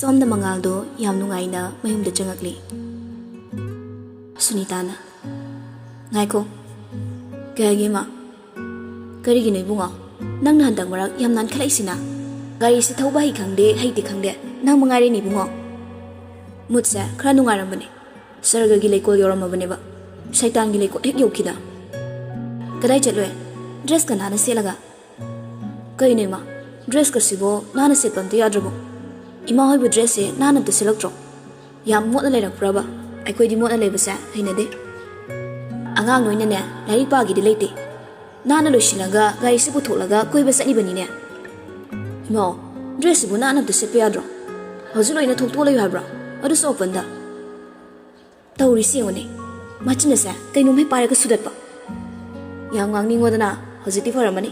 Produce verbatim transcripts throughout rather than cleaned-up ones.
ꯁꯣꯝꯗ ꯃꯉꯥꯜꯗꯣ ꯌꯥꯝ ꯅꯨꯡꯉꯥꯏꯅ ꯃꯌꯨꯝꯗ ꯆꯪꯉꯛꯂꯤ꯫ ꯁꯨꯅꯤꯇꯥꯅ, "ꯉꯥꯏꯈꯣ, ꯀꯩ ꯍꯥꯏꯒꯦ ꯏꯃꯥ?" "ꯀꯔꯤꯒꯤꯅꯣ ꯏꯕꯨꯡꯉꯣ? ꯅꯪꯅ ꯍꯟꯗꯛ ꯃꯔꯛ ꯌꯥꯝ ꯅꯥꯟꯈꯠꯂꯛꯏꯁꯤꯅ? ꯒꯥꯔꯤꯁꯤ ꯊꯧꯕ ꯍꯩ ꯈꯪꯗꯦ, ꯍꯩꯇꯦ ꯈꯪꯗꯦ, ꯅꯪ ꯃꯉꯥꯏꯔꯦꯅꯦ ꯏꯕꯨꯡꯉꯣ꯫" ꯃꯨꯠꯁꯦ ꯈꯔ ꯅꯨꯡꯉꯥꯏꯔꯝꯕꯅꯦ꯫ ꯁꯔꯒꯒꯤ ꯂꯩꯀꯣꯜ ꯌꯧꯔꯝꯃꯕꯅꯦꯕ꯫ ꯁꯩꯇꯥꯟꯒꯤ ꯂꯩꯀꯣꯜ ꯍꯦꯛ ꯌꯧꯈꯤꯗ꯫ "ꯀꯗꯥꯏ ꯆꯠꯂꯨꯏ? ꯗ꯭ꯔꯦꯁꯀ ꯅꯥꯟꯅ ꯁꯦꯠꯂꯒ?" "ꯀꯩꯅꯣ ꯏꯃꯥ, ꯗ꯭ꯔꯦꯁꯀꯁꯤꯕꯣ ꯅꯥꯟꯅ ꯁꯦꯠꯄ ꯑꯝꯇ ꯌꯥꯗ꯭ꯔꯕꯣ? ꯏꯃꯥ ꯍꯣꯏꯕꯨ ꯗ꯭ꯔꯦꯁꯁꯦ ꯅꯥꯟꯅ ꯑꯝꯇ ꯁꯦꯠꯂꯛꯇ꯭ꯔꯣ? ꯌꯥꯝ ꯃꯣꯠꯅ ꯂꯩꯔꯛꯄ꯭ꯔꯕ? ꯑꯩꯈꯣꯏꯗꯤ ꯃꯣꯠꯅ ꯂꯩꯕꯁꯦ ꯍꯩꯅꯗꯦ꯫ ꯑꯉꯥꯡ ꯅꯣꯏꯅꯅꯦ, ꯂꯥꯏꯔꯤꯛ ꯄꯥꯒꯦꯗꯤ ꯂꯩꯇꯦ꯫ ꯅꯥꯟꯅ ꯂꯣꯏꯁꯤꯜꯂꯒ ꯒꯥꯔꯤꯁꯤ ꯄꯨꯊꯣꯛꯂꯒ ꯀꯣꯏꯕ ꯆꯠꯂꯤꯕꯅꯤꯅꯦ꯫ ꯏꯃꯥ, ꯗ꯭ꯔꯦꯁꯁꯤꯕꯨ ꯅꯥꯟꯅ ꯑꯝꯇ ꯁꯦꯠꯄ ꯌꯥꯗ꯭ꯔꯣ? ꯍꯧꯖꯤꯛ ꯂꯣꯏꯅ ꯊꯣꯛꯇꯣꯛꯑ ꯂꯩꯌꯨ ꯍꯥꯏꯕ꯭ꯔꯣ? ꯑꯗꯨꯁꯨ ꯑꯣꯄꯟꯗ꯫ ꯇꯧꯔꯤꯁꯤ ꯌꯦꯡꯉꯨꯅꯦ꯫ ꯃꯆꯤꯟ ꯑꯁꯦ ꯀꯩꯅꯣꯝ ꯍꯦꯛ ꯄꯥꯏꯔꯒ ꯁꯨꯗꯠꯄ꯫ ꯌꯥꯝ ꯉꯥꯡꯅꯤꯡꯉꯣꯗꯅ, ꯍꯧꯖꯤꯛꯇꯤ ꯐꯔꯝꯃꯅꯤ꯫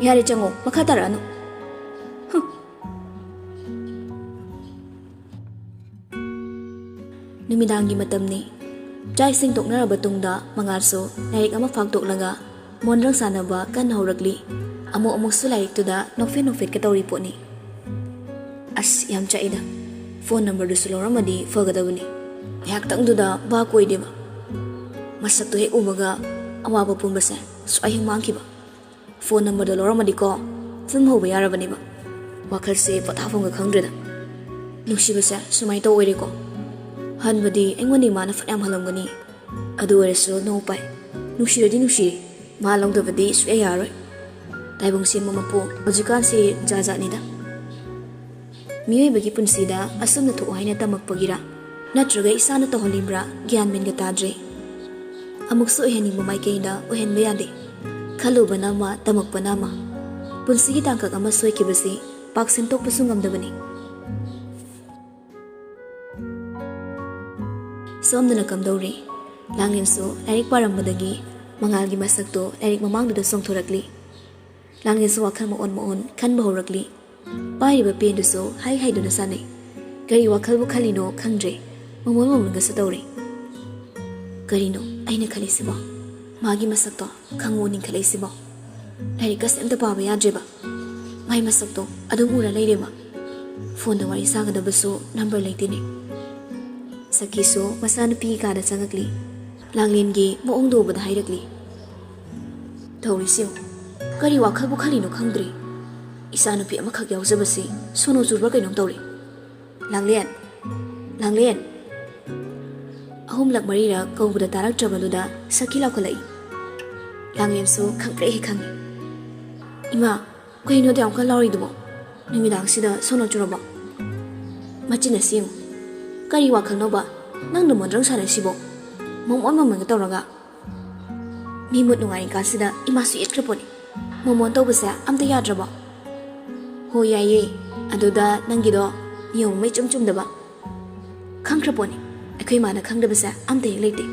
ꯌꯥꯔꯦ, ꯆꯪꯉꯣ, ꯃꯈꯥ ꯇꯥꯔꯛꯑꯅꯨ꯫ ꯍꯨꯝ꯫ ꯅꯨꯃꯤꯗꯥꯡꯒꯤ ꯃꯇꯝꯅꯤ꯫ ꯆꯥꯛ ꯏꯁꯤꯡ ꯇꯣꯛꯅꯔꯕ ꯇꯨꯡꯗ ꯃꯉꯥꯜꯁꯨ ꯂꯥꯏꯔꯤꯛ ꯑꯃ ꯐꯥꯛꯇꯣꯛꯂꯒ ꯃꯣꯟꯗ꯭ꯔꯪ ꯁꯥꯟꯅꯕ ꯀꯟꯅ ꯍꯧꯔꯛꯂꯤ꯫ ꯑꯃꯨꯛ ꯑꯃꯨꯛꯁꯨ ꯂꯥꯏꯔꯤꯛꯇꯨꯗ ꯅꯣꯛꯐꯦꯠ ꯅꯣꯛꯐꯦꯠꯀ ꯇꯧꯔꯤ ꯄꯣꯠꯅꯤ꯫ ꯑꯁ, ꯌꯥꯝ ꯆꯥꯛꯏꯗ꯫ ꯐꯣꯟ ꯅꯝꯕꯔꯗꯨꯁꯨ ꯂꯧꯔꯝꯃꯗꯤ ꯐꯒꯗꯕꯅꯤ꯫ ꯉꯥꯏꯍꯥꯛꯇꯪꯗꯨꯗ ꯚꯥꯞ ꯑꯣꯏꯗꯦꯕ꯫ ꯃꯁꯛꯇꯣ ꯍꯦꯛ ꯎꯕꯒ ꯑꯋꯥꯕ ꯄꯨꯝꯕꯁꯦ ꯁ꯭ꯋꯥꯏ ꯍꯦꯛ ꯃꯥꯡꯈꯤꯕ꯫ ꯐꯣꯟ ꯅꯝꯕꯔꯗꯣ ꯂꯧꯔꯝꯃꯗꯤꯀꯣ, ꯐꯤꯂꯝ ꯍꯧꯕ ꯌꯥꯔꯕꯅꯦꯕ꯫ ꯋꯥꯈꯜꯁꯦ ꯄꯣꯊꯥꯐꯝꯒ ꯈꯪꯗ꯭ꯔꯦꯗ꯫ ꯅꯨꯡꯁꯤꯕꯁꯦ ꯁꯨꯃꯥꯏꯅ ꯇꯧ ꯑꯣꯏꯔꯦꯀꯣ꯫ ꯍꯟꯕꯗꯤ ꯑꯩꯉꯣꯟꯗ ꯏꯃꯥꯅ ꯐꯅꯌꯥꯝ ꯍꯜꯂꯝꯒꯅꯤ꯫ ꯑꯗꯨ ꯑꯣꯏꯔꯁꯨ no ꯎꯄꯥꯏ꯫ ꯅꯨꯡꯁꯤꯔꯗꯤ ꯅꯨꯡꯁꯤꯔꯦ꯫ ꯃꯥ ꯂꯧꯗꯕꯗꯤ ꯁꯨꯛꯌꯥ ꯌꯥꯔꯣꯏ꯫ ꯇꯥꯏꯕꯪ ꯁꯦꯝꯕ ꯃꯄꯨ, ꯍꯧꯖꯤꯛꯀꯥꯟꯁꯤ ꯖꯥꯠ ꯖꯥꯠꯅꯤꯗ꯫ ꯃꯤꯑꯣꯏꯕꯒꯤ ꯄꯨꯟꯁꯤꯗ ꯑꯁꯨꯝꯅ ꯊꯣꯛꯑꯣ ꯍꯥꯏꯅ ꯇꯝꯃꯛꯄꯒꯤꯔ ꯅꯠꯇ꯭ꯔꯒ ꯏꯁꯥꯅ ꯇꯧꯍꯜꯂꯤꯕ꯭ꯔꯥ ꯒ꯭ꯌꯥꯟ ꯃꯦꯟꯒ ꯇꯥꯗ꯭ꯔꯦ꯫ ꯑꯃꯨꯛꯁꯨ ꯑꯣꯏꯍꯟꯅꯤꯡꯕ ꯃꯥꯏꯀꯩꯗ ꯑꯣꯏꯍꯟꯕ ꯌꯥꯗꯦ꯫ ꯈꯜꯂꯨꯕꯅ ꯑꯃ, ꯇꯝꯃꯛꯄꯅ ꯑꯃ꯫ ꯄꯨꯟꯁꯤꯒꯤ ꯇꯥꯡꯀꯛ ꯑꯃ ꯁꯣꯏꯈꯤꯕꯁꯤ ꯄꯥꯛ ꯁꯦꯝꯗꯣꯛꯄꯁꯨ ꯉꯝꯗꯕꯅꯤ꯫ ꯁꯣꯝꯗꯅ ꯀꯝꯗꯧꯔꯤ? ꯂꯥꯡꯂꯦꯟꯁꯨ ꯂꯥꯏꯔꯤꯛ ꯄꯥꯔꯝꯕꯗꯒꯤ ꯃꯉꯥꯜꯒꯤ ꯃꯁꯛꯇꯣ ꯂꯥꯏꯔꯤꯛ ꯃꯃꯥꯡꯗꯨꯗ ꯆꯣꯡꯊꯣꯔꯛꯂꯤ꯫ ꯂꯥꯡꯂꯦꯟꯁꯨ ꯋꯥꯈꯜ ꯃꯑꯣꯟ ꯃꯑꯣꯟ ꯈꯟꯕ ꯍꯧꯔꯛꯂꯤ꯫ ꯄꯥꯏꯔꯤꯕ ꯄꯦꯟꯗꯨꯁꯨ ꯍꯥꯏ ꯍꯥꯏꯗꯨꯅ ꯆꯥꯅꯩ꯫ ꯀꯔꯤ ꯋꯥꯈꯜꯕꯨ ꯈꯜꯂꯤꯅꯣ ꯈꯪꯗ꯭ꯔꯦ꯫ ꯃꯃꯣꯟ ꯃꯃꯣꯟꯒꯁꯨ ꯇꯧꯔꯤ꯫ ꯀꯔꯤꯅꯣ ꯑꯩꯅ ꯈꯜꯂꯤꯁꯤꯕꯣ? ꯃꯥꯒꯤ ꯃꯁꯛꯇꯣ ꯈꯪꯉꯨ ꯅꯤꯡꯈꯠꯂꯛꯏꯁꯤꯕꯣ? ꯂꯥꯏꯔꯤꯛꯀꯁꯦ ꯑꯝꯇ ꯄꯥꯕ ꯌꯥꯗ꯭ꯔꯦꯕ꯫ ꯃꯥꯏ ꯃꯁꯛꯇꯣ ꯑꯗꯨꯝ ꯎꯔ ꯂꯩꯔꯦꯕ꯫ ꯐꯣꯟꯗ ꯋꯥꯔꯤ ꯁꯥꯒꯗꯕꯁꯨ ꯅꯝꯕꯔ ꯂꯩꯇꯦꯅꯦ꯫ ꯁꯈꯤꯁꯨ ꯃꯆꯥꯅꯨꯄꯤꯒꯤ ꯀꯥꯗ ꯆꯪꯉꯛꯂꯤ꯫ ꯂꯥꯡꯂꯦꯟꯒꯤ ꯃꯑꯣꯡꯗꯣ ꯎꯕꯗ ꯍꯥꯏꯔꯛꯂꯤ, "ꯇꯧꯔꯤꯁꯤ ꯌꯦꯡꯉꯨ꯫ ꯀꯔꯤ ꯋꯥꯈꯜꯕꯨ ꯈꯜꯂꯤꯅꯣ ꯈꯪꯗ꯭ꯔꯦ꯫ ꯏꯆꯥꯅꯨꯄꯤ ꯑꯃꯈꯛ ꯌꯥꯎꯖꯕꯁꯤ ꯁꯣꯅꯣ ꯆꯨꯔꯕ꯭ꯔꯥ ꯀꯩꯅꯣꯝ ꯇꯧꯔꯦ꯫ ꯂꯥꯡꯂꯦꯟ! ꯂꯥꯡꯂꯦꯟ!" ꯑꯍꯨꯝꯂꯛ ꯃꯔꯤꯔꯛ ꯀꯧꯕꯗ ꯇꯥꯔꯛꯇ꯭ꯔꯕꯗꯨꯗ ꯁꯈꯤ ꯂꯥꯎꯈꯠꯂꯛꯏ꯫ ꯂꯥꯡꯂꯦꯟꯁꯨ ꯈꯪꯄ꯭ꯔꯦꯛ ꯍꯦꯛ ꯈꯪꯉꯤ꯫ "ꯏꯃꯥ, ꯀꯩꯅꯣ ꯑꯗꯨ ꯌꯥꯝ ꯀꯟꯅ ꯂꯥꯎꯔꯤꯗꯨꯕꯣ? ꯅꯨꯃꯤꯗꯥꯡꯁꯤꯗ ꯁꯣꯅꯣ ꯆꯨꯔꯕꯣ? ꯃꯆꯤꯟ ꯑꯁꯤ ꯌꯦꯡꯉꯨ꯫ ꯀꯔꯤ ꯋꯥꯈꯜꯅꯣꯕ ꯅꯪꯅ ꯃꯣꯟꯗ꯭ꯔꯪ ꯁꯥꯟꯅꯩꯁꯤꯕꯣ? ꯃꯃꯣꯟ ꯃꯃꯣꯟꯒ ꯇꯧꯔꯒ꯫ ꯃꯤ ꯃꯨꯠ ꯅꯨꯡꯉꯥꯏꯔꯤꯀꯥꯟꯁꯤꯗ ꯏꯃꯥꯁꯨ ꯌꯦꯠꯈ꯭ꯔ ꯄꯣꯠꯅꯤ꯫ ꯃꯃꯣꯟ ꯇꯧꯕꯁꯦ ꯑꯝꯇ ꯌꯥꯗ꯭ꯔꯕꯣ?" "ꯍꯣ, ꯌꯥꯏꯌꯦ꯫ ꯑꯗꯨꯗ ꯅꯪꯒꯤꯗꯣ ꯅꯤꯌꯣꯝ ꯑꯃ ꯏꯆꯨꯝ ꯆꯨꯝꯗꯕ꯫ ꯈꯪꯈ꯭ꯔ ꯄꯣꯠꯅꯤ꯫ ꯑꯩꯈꯣꯏ ꯃꯥꯅ ꯈꯪꯗꯕꯁꯦ ꯑꯝꯇ ꯍꯦꯛ ꯂꯩꯇꯦ꯫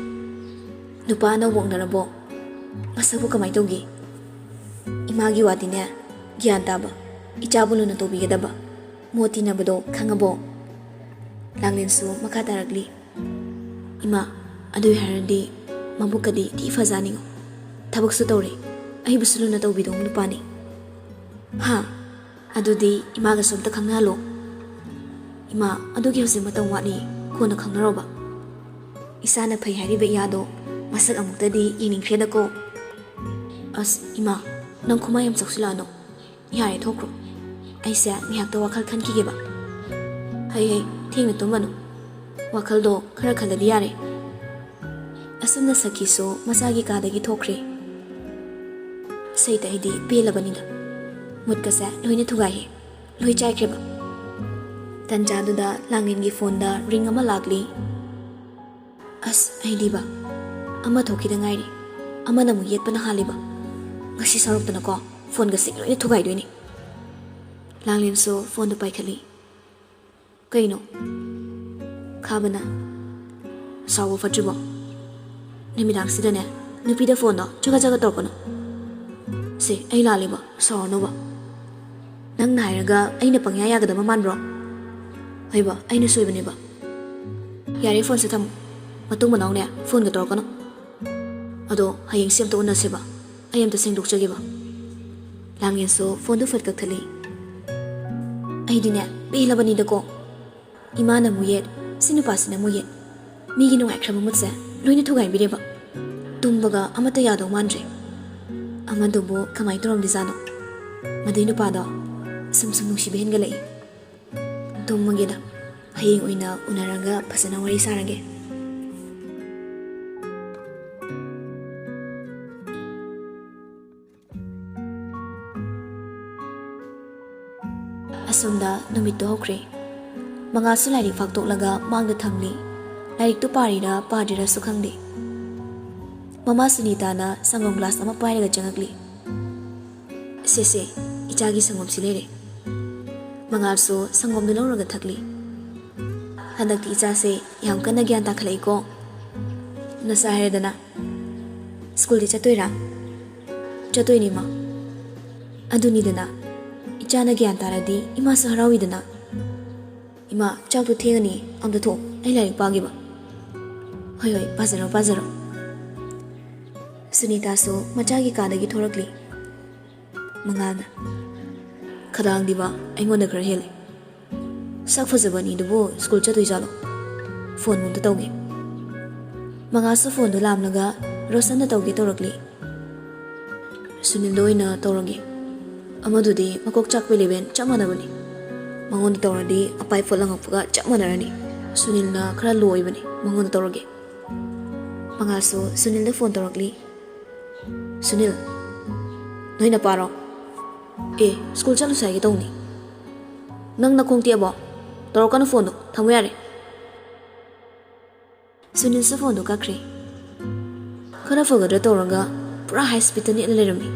ꯅꯨꯄꯥ ꯑꯅꯧꯕ ꯑꯣꯛꯅꯔꯕꯣ? ꯃꯁꯛꯄꯨ ꯀꯃꯥꯏ ꯇꯧꯒꯦ? ꯏꯃꯥꯒꯤ ꯋꯥꯗꯤꯅꯦ, ꯒ꯭ꯌꯥꯟ ꯇꯥꯕ, ꯏꯆꯥꯕꯨ ꯂꯨꯅ ꯇꯧꯕꯤꯒꯗꯕ, ꯃꯣꯠ ꯇꯤꯟꯅꯕꯗꯣ ꯈꯪꯉꯕꯣ?" ꯂꯥꯡꯂꯦꯟꯁꯨ ꯃꯈꯥ ꯇꯥꯔꯛꯂꯤ, "ꯏꯃꯥ, ꯑꯗꯨꯏ ꯍꯥꯏꯔꯗꯤ ꯃꯕꯨꯛꯀꯗꯤ ꯊꯤ ꯐꯖꯥꯅꯤꯉꯣ꯫ ꯊꯕꯛꯁꯨ ꯇꯧꯔꯦ, ꯑꯩꯕꯨꯁꯨ ꯂꯨꯅ ꯇꯧꯕꯤꯗꯧ ꯅꯨꯄꯥꯅꯤ꯫" "ꯍꯥ? ꯑꯗꯨꯗꯤ ꯏꯃꯥꯒꯁꯨ ꯑꯝꯇ ꯈꯪꯅꯍꯜꯂꯣ꯫" "ꯏꯃꯥ, ꯑꯗꯨꯒꯤ ꯍꯧꯖꯤꯛ ꯃꯇꯝ ꯋꯥꯠꯂꯤ, ꯀꯣꯟꯅ ꯈꯪꯅꯔꯣꯕ꯫ ꯏꯁꯥꯅ ꯐꯩ ꯍꯥꯏꯔꯤꯕ ꯏꯌꯥꯗꯣ ꯃꯁꯛ ꯑꯃꯨꯛꯇꯗꯤ ꯌꯦꯡꯅꯤꯡꯈ꯭ꯔꯦꯗꯀꯣ꯫" "ꯑꯁ, ꯏꯃꯥ, ꯅꯪ ꯈꯨꯃꯥꯏ ꯌꯥꯝ ꯆꯥꯎꯁꯤꯜꯂꯛꯑꯅꯨ꯫ ꯌꯥꯔꯦ, ꯊꯣꯛꯈ꯭ꯔꯣ꯫ ꯑꯩꯁꯦ ꯉꯥꯏꯍꯥꯛꯇ ꯋꯥꯈꯜ ꯈꯟꯈꯤꯒꯦꯕ꯫" "ꯍꯩ ꯍꯩ, ꯊꯦꯡꯅ ꯇꯨꯝꯃꯅꯨ꯫ ꯋꯥꯈꯜꯗꯣ ꯈꯔ ꯈꯜꯂꯗꯤ ꯌꯥꯔꯦ꯫" ꯑꯁꯨꯝꯅ ꯁꯈꯤꯁꯨ ꯃꯆꯥꯒꯤ ꯀꯥꯗꯒꯤ ꯊꯣꯛꯈ꯭ꯔꯦ꯫ ꯁꯩꯇ ꯑꯩꯗꯤ ꯄꯦꯜꯂꯕꯅꯤꯗ꯫ ꯃꯨꯠꯀꯁꯦ ꯂꯣꯏꯅ ꯊꯨꯒꯥꯏꯍꯦ꯫ ꯂꯣꯏ ꯆꯥꯏꯈ꯭ꯔꯦꯕ꯫ ꯇꯟꯖꯥꯗꯨꯗ ꯂꯥꯡꯂꯦꯟꯒꯤ ꯐꯣꯟꯗ ꯔꯤꯡ ꯑꯃ ꯂꯥꯛꯂꯤ꯫ "ꯑꯁ, ꯑꯩꯗꯤꯕ, ꯑꯃ ꯊꯣꯛꯈꯤꯗ ꯉꯥꯏꯔꯤ꯫ ꯑꯃꯅ ꯑꯃꯨꯛ ꯌꯦꯠꯄꯅ ꯍꯥꯜꯂꯤꯕ꯫ ꯉꯁꯤ ꯁꯥꯎꯔꯛꯇꯅꯀꯣ, ꯐꯣꯟꯒꯁꯤ ꯂꯣꯏꯅ ꯊꯨꯒꯥꯏꯗꯣꯏꯅꯤ꯫" ꯂꯥꯡꯂꯦꯟꯁꯨ ꯐꯣꯟꯗꯨ ꯄꯥꯏꯈꯠꯂꯤ꯫ "ꯀꯩꯅꯣ?" "ꯈꯥꯕꯅ, ꯁꯥꯎꯕ ꯐꯠꯇ꯭ꯔꯤꯕꯣ? ꯅꯨꯃꯤꯗꯥꯡꯁꯤꯗꯅꯦ, ꯅꯨꯄꯤꯗ ꯐꯣꯟꯗꯣ ꯆꯒꯠ ꯆꯒꯠ ꯇꯧꯔꯛꯀꯅꯨ꯫" "ꯁꯦ, ꯑꯩ ꯂꯥꯜꯂꯦꯕ, ꯁꯥꯎꯔꯅꯨꯕ꯫ ꯅꯪꯅ ꯍꯥꯏꯔꯒ ꯑꯩꯅ ꯄꯪꯌꯥ ꯌꯥꯒꯗꯕ ꯃꯥꯟꯕ꯭ꯔꯣ? ꯍꯣꯏꯕ, ꯑꯩꯅ ꯁꯣꯏꯕꯅꯦꯕ꯫ ꯌꯥꯔꯦ, ꯐꯣꯟꯁꯦ ꯊꯝꯃꯨ꯫ ꯃꯇꯨꯡ ꯃꯅꯥꯎꯅꯦ, ꯐꯣꯟꯒ ꯇꯧꯔꯛꯀꯅꯨ꯫ ꯑꯗꯣ ꯍꯌꯦꯡꯁꯦ ꯑꯝꯇ ꯎꯅꯁꯦꯕ꯫ ꯑꯩ ꯑꯝꯇ ꯁꯦꯡꯗꯣꯛꯆꯒꯦꯕ꯫" ꯂꯥꯡꯂꯦꯟꯁꯨ ꯐꯣꯟꯗꯨ ꯐꯠ ꯀꯛꯊꯠꯂꯤ꯫ "ꯑꯩꯗꯤꯅꯦ, ꯄꯦꯜꯂꯕꯅꯤꯗꯀꯣ꯫ ꯏꯃꯥꯅ ꯑꯃꯨꯛ ꯌꯦꯠ, ꯁꯤ ꯅꯨꯄꯥꯁꯤꯅ ꯑꯃꯨꯛ ꯌꯦꯠ꯫ ꯃꯤꯒꯤ ꯅꯨꯡꯉꯥꯏꯈ꯭ꯔꯕ ꯃꯨꯠꯁꯦ ꯂꯣꯏꯅ ꯊꯨꯒꯥꯏꯕꯤꯔꯦꯕ꯫ ꯇꯨꯝꯕꯒ ꯑꯃꯠꯇ ꯌꯥꯗꯧ ꯃꯥꯟꯗ꯭ꯔꯦ꯫ ꯑꯃꯗꯨꯕꯨ ꯀꯃꯥꯏꯅ ꯇꯧꯔꯝꯗꯣꯏꯖꯥꯠꯅꯣ? ꯃꯗꯩ ꯅꯨꯄꯥꯗꯣ ꯁꯨꯝ ꯁꯨꯝ ꯅꯨꯡꯁꯤꯕ ꯍꯦꯟꯒꯠꯂꯛꯏ꯫ ꯇꯨꯝꯃꯒꯦꯗ, ꯍꯌꯦꯡ ꯑꯣꯏꯅ ꯎꯅꯔꯒ ꯐꯖꯅ ꯋꯥꯔꯤ ꯁꯥꯔꯒꯦ꯫ ꯑꯁꯣꯝꯗ ꯅꯨꯃꯤꯠꯇꯨ ꯍꯧꯈ꯭ꯔꯦ꯫ ꯃꯉꯥꯁꯨ ꯂꯥꯏꯔꯤꯛ ꯐꯥꯛꯇꯣꯛꯂꯒ ꯃꯥꯡꯗ ꯊꯝꯂꯤ꯫ ꯂꯥꯏꯔꯤꯛꯇꯨ ꯄꯥꯔꯤꯔꯥ ꯄꯥꯗ꯭ꯔꯤꯔꯥꯁꯨ ꯈꯪꯗꯦ꯫ ꯃꯃꯥ ꯁꯨꯅꯤꯇꯥꯅ ꯁꯪꯒꯣꯝ ꯒ꯭ꯂꯥꯁ ꯑꯃ ꯄꯥꯏꯔꯒ ꯆꯪꯉꯛꯂꯤ꯫ "ꯁꯦ, ꯁꯦ, ꯏꯆꯥꯒꯤ ꯁꯪꯒꯣꯝꯁꯤ ꯂꯩꯔꯦ꯫" ꯃꯉꯥꯜꯁꯨ ꯁꯪꯒꯣꯝꯗꯨ ꯂꯧꯔꯒ ꯊꯛꯂꯤ꯫ "ꯍꯟꯗꯛꯇꯤ ꯏꯆꯥꯁꯦ ꯌꯥꯝ ꯀꯟꯅ ꯒ꯭ꯌꯥꯟ ꯇꯥꯈꯠꯂꯛꯏꯀꯣ꯫ ꯅꯆꯥ ꯍꯥꯏꯔꯦꯗꯅ꯫ ꯁ꯭ꯀꯨꯜꯗꯤ ꯆꯠꯇꯣꯏꯔꯥ?" "ꯆꯠꯇꯣꯏꯅꯤ, ꯏꯃꯥ꯫" "ꯑꯗꯨꯅꯤꯗꯅ, ꯏꯆꯥꯅ ꯒ꯭ꯌꯥꯟ ꯇꯥꯔꯗꯤ ꯏꯃꯥꯁꯨ ꯍꯔꯥꯎꯏꯗꯅ꯫" "ꯏꯃꯥ, ꯆꯥꯛꯇꯣ ꯊꯦꯡꯉꯅꯤ, ꯑꯝꯇ ꯊꯣꯛ, ꯑꯩ ꯂꯥꯏꯔꯤꯛ ꯄꯥꯒꯦꯕ꯫" "ꯍꯣꯏ, ꯍꯣꯏ, ꯄꯥꯖꯔꯣ, ꯄꯥꯖꯔꯣ꯫" ꯁꯨꯅꯤꯇꯥꯁꯨ ꯃꯆꯥꯒꯤ ꯀꯥꯗꯒꯤ ꯊꯣꯔꯛꯂꯤ꯫ ꯃꯉꯥꯜꯅ, "ꯈꯗꯥꯡꯗꯤꯕ ꯑꯩꯉꯣꯟꯗ ꯈꯔ ꯍꯦꯜꯂꯦ꯫ ꯁꯛ ꯐꯖꯕ ꯑꯅꯤꯗꯨꯕꯨ ꯁ꯭ꯀꯨꯜ ꯆꯠꯇꯣꯏ ꯖꯥꯠꯂꯣ? ꯐꯣꯟ ꯑꯝꯇ ꯇꯧꯒꯦ꯫" ꯃꯉꯥꯜꯁꯨ ꯐꯣꯟꯗꯨ ꯂꯥꯝꯂꯒ ꯔꯣꯁꯟꯗ ꯇꯧꯒꯦ ꯇꯧꯔꯛꯂꯤ꯫ "ꯁꯨꯅꯤꯜꯗ ꯑꯣꯏꯅ ꯇꯧꯔꯒꯦ꯫ ꯑꯃꯗꯨꯗꯤ ꯃꯀꯣꯛ ꯆꯥꯛꯄ ꯂꯦꯕꯦꯟ ꯆꯞ ꯃꯥꯟꯅꯕꯅꯤ꯫ ꯃꯉꯣꯟꯗ ꯇꯧꯔꯗꯤ ꯑꯄꯥꯏ ꯐꯣꯠ ꯂꯪꯉꯛꯄꯒ ꯆꯞ ꯃꯥꯟꯅꯔꯅꯤ꯫ ꯁꯨꯅꯤꯜꯅ ꯈꯔ ꯂꯣ ꯑꯣꯏꯕꯅꯤ, ꯃꯉꯣꯟꯗ ꯇꯧꯔꯒꯦ꯫" ꯃꯉꯥꯜꯁꯨ ꯁꯨꯅꯤꯜꯗ ꯐꯣꯟ ꯇꯧꯔꯛꯂꯤ꯫ "ꯁꯨꯅꯤꯜ, ꯅꯣꯏ ꯅꯄꯥꯔꯣ? ꯑꯦ, ꯁ꯭ꯀꯨꯜ ꯆꯠꯂꯨꯁꯦ ꯍꯥꯏꯒꯦ ꯇꯧꯅꯤ꯫ ꯅꯪ ꯅꯈꯣꯡ ꯇꯦꯛꯑꯕꯣ? ꯇꯧꯔꯛꯀꯅꯨ ꯐꯣꯟꯗꯣ, ꯊꯝꯃꯨ ꯌꯥꯔꯦ꯫" ꯁꯨꯅꯤꯜꯁꯨ ꯐꯣꯟꯗꯣ ꯀꯛꯈ꯭ꯔꯦ꯫ ꯈꯔ ꯐꯒꯗ꯭ꯔꯥ ꯇꯧꯔꯒ ꯄꯨꯔꯥ ꯍꯥꯏ ꯁ꯭ꯄꯤꯗꯇ ꯅꯦꯠꯂ ꯂꯩꯔꯝꯃꯤ꯫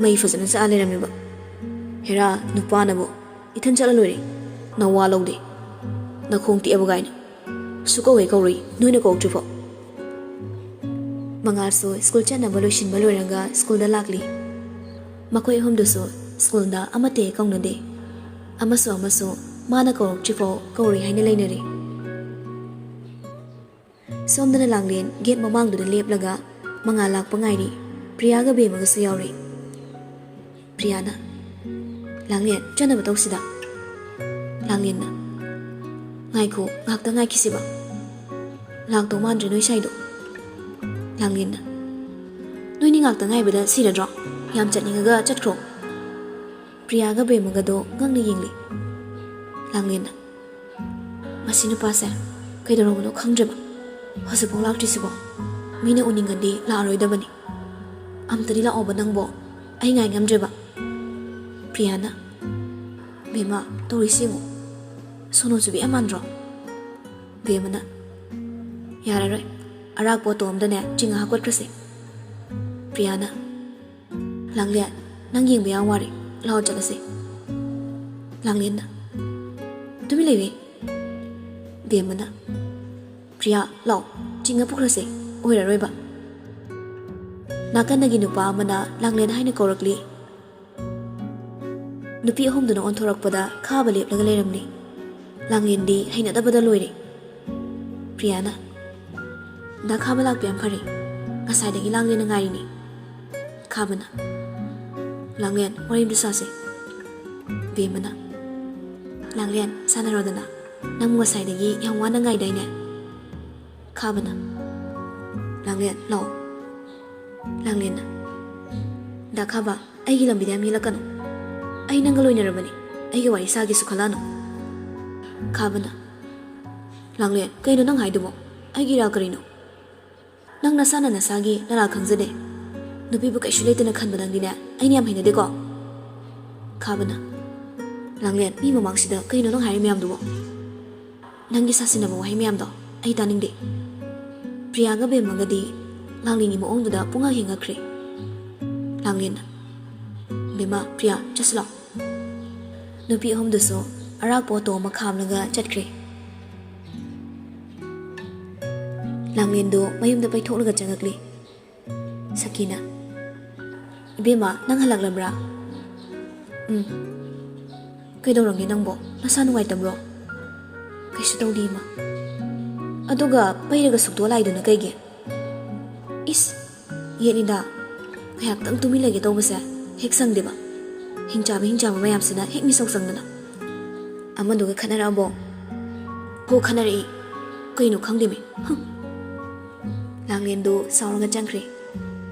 ꯃꯩ ꯐꯖꯅ ꯆꯥꯛꯑ ꯂꯩꯔꯝꯃꯦꯕ꯫ "ꯍꯦꯔꯥ, ꯅꯨꯄꯥꯅꯕꯨ ꯏꯊꯟ ꯆꯠꯂ ꯂꯣꯏꯔꯦ꯫ ꯅꯋꯥ ꯂꯧꯗꯦ꯫ ꯅꯈꯣꯡ ꯇꯦꯛꯑꯕ ꯀꯥꯏꯅ꯫ ꯁꯨꯀꯧ ꯍꯦꯛ ꯀꯧꯔꯨꯏ, ꯅꯣꯏꯅ ꯀꯧꯔꯛꯇ꯭ꯔꯤꯐꯥꯎ꯫" ꯃꯉꯥꯜꯁꯨ ꯁ꯭ꯀꯨꯜ ꯆꯠꯅꯕ ꯂꯣꯏꯁꯤꯟꯕ ꯂꯣꯏꯔꯒ ꯁ꯭ꯀꯨꯜꯗ ꯂꯥꯛꯂꯤ꯫ ꯃꯈꯣꯏ ꯑꯍꯨꯝꯗꯨꯁꯨ ꯁ꯭ꯀꯨꯜꯗ ꯑꯃꯠꯇ ꯍꯦꯛ ꯀꯧꯅꯗꯦ꯫ ꯑꯃꯁꯨ ꯑꯃꯁꯨ ꯃꯥꯅ ꯀꯧꯔꯛꯇ꯭ꯔꯤꯐꯥꯎ ꯀꯧꯔꯣꯏ ꯍꯥꯏꯅ ꯂꯩꯅꯔꯤ꯫ ꯁꯣꯝꯗꯅ ꯂꯥꯡꯂꯦꯟ ꯒꯦꯠ ꯃꯃꯥꯡꯗꯨꯗ ꯂꯦꯞꯂꯒ ꯃꯉꯥꯜ ꯂꯥꯛꯄ ꯉꯥꯏꯔꯤ꯫ ꯄ꯭ꯔꯤꯌꯥꯒ ꯕꯦꯝꯃꯒꯁꯨ ꯌꯥꯎꯔꯤ꯫ ꯄ꯭ꯔꯤꯌꯥꯅ, "ꯂꯥꯡꯂꯦꯟ, ꯆꯠꯅꯕ ꯇꯧꯁꯤꯗ꯫" ꯂꯥꯡꯂꯦꯟꯅ, "ꯉꯥꯏꯈꯣ, ꯉꯥꯏꯍꯥꯛꯇ ꯉꯥꯏꯈꯤꯁꯤꯕ꯫ ꯂꯥꯛꯇꯧ ꯃꯥꯟꯗ꯭ꯔꯦ ꯅꯣꯏ ꯁꯥꯏꯗꯣ꯫" ꯂꯥꯡꯂꯦꯟꯅ, "ꯅꯣꯏꯅꯤ ꯉꯥꯏꯍꯥꯛꯇ ꯉꯥꯏꯕꯗ ꯁꯤꯔꯗ꯭ꯔꯣ? ꯌꯥꯝ ꯆꯠꯅꯤꯡꯉꯒ ꯆꯠꯈ꯭ꯔꯣ꯫" ꯄ꯭ꯔꯤꯌꯥꯒ ꯕꯦꯝꯃꯒꯗꯣ ꯉꯛꯅ ꯌꯦꯡꯂꯤ꯫ ꯂꯥꯡꯂꯦꯟꯅ, "ꯃꯁꯤ ꯅꯨꯄꯥꯁꯦ ꯀꯩꯗꯧꯔꯕꯅꯣ ꯈꯪꯗ꯭ꯔꯦꯕ꯫ ꯍꯧꯖꯤꯛꯐꯥꯎ ꯂꯥꯛꯇ꯭ꯔꯤꯁꯤꯕꯣ? ꯃꯤꯅ ꯎꯅꯤꯡꯉꯗꯤ ꯂꯥꯛꯑꯔꯣꯏꯗꯕꯅꯤ꯫ ꯑꯝꯇꯗꯤ ꯂꯥꯛꯑꯣꯕ ꯅꯪꯕꯣ꯫ ꯑꯩ ꯉꯥꯏ ꯉꯝꯗ꯭ꯔꯦꯕ꯫" ꯄ꯭ꯔꯤꯌꯥꯅ, "ꯕꯦꯝꯃ, ꯇꯧꯔꯤꯁꯤ ꯌꯦꯡꯉꯨ꯫ ꯁꯣꯅꯣ ꯆꯨꯕꯤ ꯌꯥꯝ ꯃꯥꯟꯗ꯭ꯔꯣ?" ꯕꯦꯝꯃꯅ, "ꯌꯥꯔꯔꯣꯏ꯫ ꯑꯔꯥꯛꯄ ꯑꯣꯇꯣ ꯑꯝꯗꯅꯦ ꯆꯤꯡꯉ ꯍꯥꯞꯀꯠꯈ꯭ꯔꯁꯤ꯫" ꯄ꯭ꯔꯤꯌꯥꯅ, "ꯂꯥꯡꯂꯦꯟ, ꯅꯪ ꯌꯦꯡꯕ ꯌꯥꯝ ꯋꯥꯔꯦ꯫ ꯂꯥꯛꯑꯣ ꯆꯠꯂꯁꯤ꯫" ꯂꯥꯡꯂꯦꯟꯅ, "ꯇꯨꯃꯤꯟ ꯂꯩꯌꯨ꯫" ꯕꯦꯝꯃꯅ, "ꯄ꯭ꯔꯤꯌꯥ, ꯂꯥꯛꯑꯣ, ꯆꯤꯡꯉ ꯄꯨꯈ꯭ꯔꯁꯦ, ꯑꯣꯏꯔꯔꯣꯏꯕ꯫" ꯅꯥꯀꯟꯗꯒꯤ ꯅꯨꯄꯥ ꯑꯃꯅ ꯂꯥꯡꯂꯦꯟ ꯍꯥꯏꯅ ꯀꯧꯔꯛꯂꯤ꯫ ꯅꯨꯄꯤ ꯑꯍꯨꯝꯗꯨꯅ ꯑꯣꯟꯊꯣꯔꯛꯄꯗ ꯈꯥꯕ ꯂꯦꯞꯂꯒ ꯂꯩꯔꯝꯂꯤ꯫ ꯂꯥꯡꯂꯦꯟꯗꯤ ꯍꯩꯅꯗꯕꯗ ꯂꯣꯏꯔꯦ꯫ ꯄ꯭ꯔꯤꯌꯥꯅ, "ꯗꯥ ꯈꯥꯕ ꯂꯥꯛꯄ ꯌꯥꯝ ꯐꯔꯦ꯫ ꯉꯁꯥꯏꯗꯒꯤ ꯂꯥꯡꯂꯦꯟꯅ ꯉꯥꯏꯔꯤꯅꯤ꯫" ꯈꯥꯕꯅ, "ꯂꯥꯡꯂꯦꯟ, ꯋꯥꯔꯤ ꯑꯝꯇ ꯁꯥꯁꯦ꯫" ꯕꯦꯝꯃꯅ, "ꯂꯥꯡꯂꯦꯟ, ꯁꯥꯟꯅꯔꯣꯗꯅ꯫ ꯅꯪꯕꯨ ꯉꯁꯥꯏꯗꯒꯤ ꯌꯥꯝ ꯋꯥꯅ ꯉꯥꯏꯗꯥꯏꯅꯦ?" ꯈꯥꯕꯅ, "ꯂꯥꯡꯂꯦꯟ, ꯂꯥꯛꯑꯣ꯫" ꯂꯥꯡꯂꯦꯟꯅ, "ꯗꯥ ꯈꯥꯕ, ꯑꯩꯒꯤ ꯂꯝꯕꯤꯗ ꯌꯥꯝ ꯌꯦꯠꯂꯛꯀꯅꯨ꯫ ꯑꯩ ꯅꯪꯒ ꯂꯣꯏꯅꯔꯕꯅꯤ꯫ ꯑꯩꯒ ꯋꯥꯔꯤ ꯁꯥꯒꯦꯁꯨ ꯈꯜꯂꯛꯑꯅꯨ꯫" ꯈꯥꯕꯅ, "ꯂꯥꯡꯂꯦꯟ, ꯀꯩꯅꯣ ꯅꯪ ꯍꯥꯏꯗꯨꯕꯣ? ꯑꯩꯒꯤ ꯏꯔꯥꯜ ꯀꯔꯤꯅꯣ? ꯅꯪ ꯅꯁꯥꯅ ꯅꯁꯥꯒꯤ ꯅꯔꯥꯜ ꯈꯪꯖꯗꯦ꯫ ꯅꯨꯄꯤꯕꯨ ꯀꯩꯁꯨ ꯂꯩꯇꯅ ꯈꯟꯕ ꯅꯪꯗꯤꯅꯦ, ꯑꯩꯅ ꯌꯥꯝ ꯍꯩꯅꯗꯦꯀꯣ꯫" ꯈꯥꯕꯅ, "ꯂꯥꯡꯂꯦꯟ, ꯃꯤ ꯃꯃꯥꯡꯁꯤꯗ ꯀꯩꯅꯣ ꯅꯪ ꯍꯥꯏꯔꯤ ꯃꯌꯥꯝꯗꯨꯕꯣ? ꯅꯪꯒꯤ ꯁꯥꯁꯤꯟꯅꯕ ꯋꯥꯍꯩ ꯃꯌꯥꯝꯗꯣ ꯑꯩ ꯇꯥꯅꯤꯡꯗꯦ꯫" ꯄ꯭ꯔꯤꯌꯥꯒ ꯕꯦꯝꯃꯒꯗꯤ ꯂꯥꯡꯂꯦꯟꯒꯤ ꯃꯑꯣꯡꯗꯨꯗ ꯄꯨꯡꯉꯛ ꯍꯦꯛ ꯉꯛꯈ꯭ꯔꯦ꯫ ꯂꯥꯡꯂꯦꯟꯅ, "ꯕꯦꯝꯃ, ꯄ꯭ꯔꯤꯌꯥ, ꯆꯠꯁꯤ ꯂꯥꯛꯑꯣ꯫" ꯅꯨꯄꯤ ꯑꯍꯨꯝꯗꯨꯁꯨ ꯑꯔꯥꯛꯄ ꯑꯣꯇꯣ ꯑꯃ ꯈꯥꯝꯂꯒ ꯆꯠꯈ꯭ꯔꯦ꯫ ꯂꯥꯡꯂꯦꯟꯗꯨ ꯃꯌꯨꯝꯗ ꯄꯩꯊꯣꯛꯂꯒ ꯆꯪꯉꯛꯂꯤ꯫ ꯁꯈꯤꯅ, "ꯏꯕꯦꯝꯃ, ꯅꯪ ꯍꯜꯂꯛꯂꯕ꯭ꯔꯥ?" "ꯎꯝ꯫ ꯀꯩꯗꯧꯔꯒꯦ ꯅꯪꯕꯣ? ꯅꯁꯥ ꯅꯨꯡꯉꯥꯏꯇꯕ꯭ꯔꯣ?" "ꯀꯩꯁꯨ ꯇꯧꯗꯦ, ꯏꯃꯥ꯫" "ꯑꯗꯨꯒ ꯄꯩꯔꯒ ꯁꯨꯛꯇꯣꯛꯑ ꯂꯥꯛꯏꯗꯨꯅ ꯀꯩꯒꯤ?" "ꯏꯁ, ꯌꯦꯠꯅꯤꯗ꯫ ꯉꯥꯏꯍꯥꯛꯇꯪ ꯇꯨꯃꯤꯟ ꯂꯩꯒꯦ ꯇꯧꯕꯁꯦ ꯍꯦꯛ ꯁꯪꯗꯦꯕ꯫ ꯍꯤꯡꯆꯥꯕꯤ ꯍꯤꯡꯆꯥꯕ ꯃꯌꯥꯝꯁꯤꯅ ꯍꯦꯛ ꯃꯤꯁꯧ ꯆꯪꯗꯅ꯫ ꯑꯃꯗꯨꯒ ꯈꯠꯅꯔꯛꯑꯕꯣ? ꯍꯣ, ꯈꯠꯅꯔꯛꯏ꯫ ꯀꯩꯅꯣ ꯈꯪꯗꯦꯃꯤ꯫ ꯍꯝ꯫ ꯂꯥꯡꯂꯦꯟꯗꯨ ꯁꯥꯎꯔꯒ ꯆꯪꯈ꯭ꯔꯦ꯫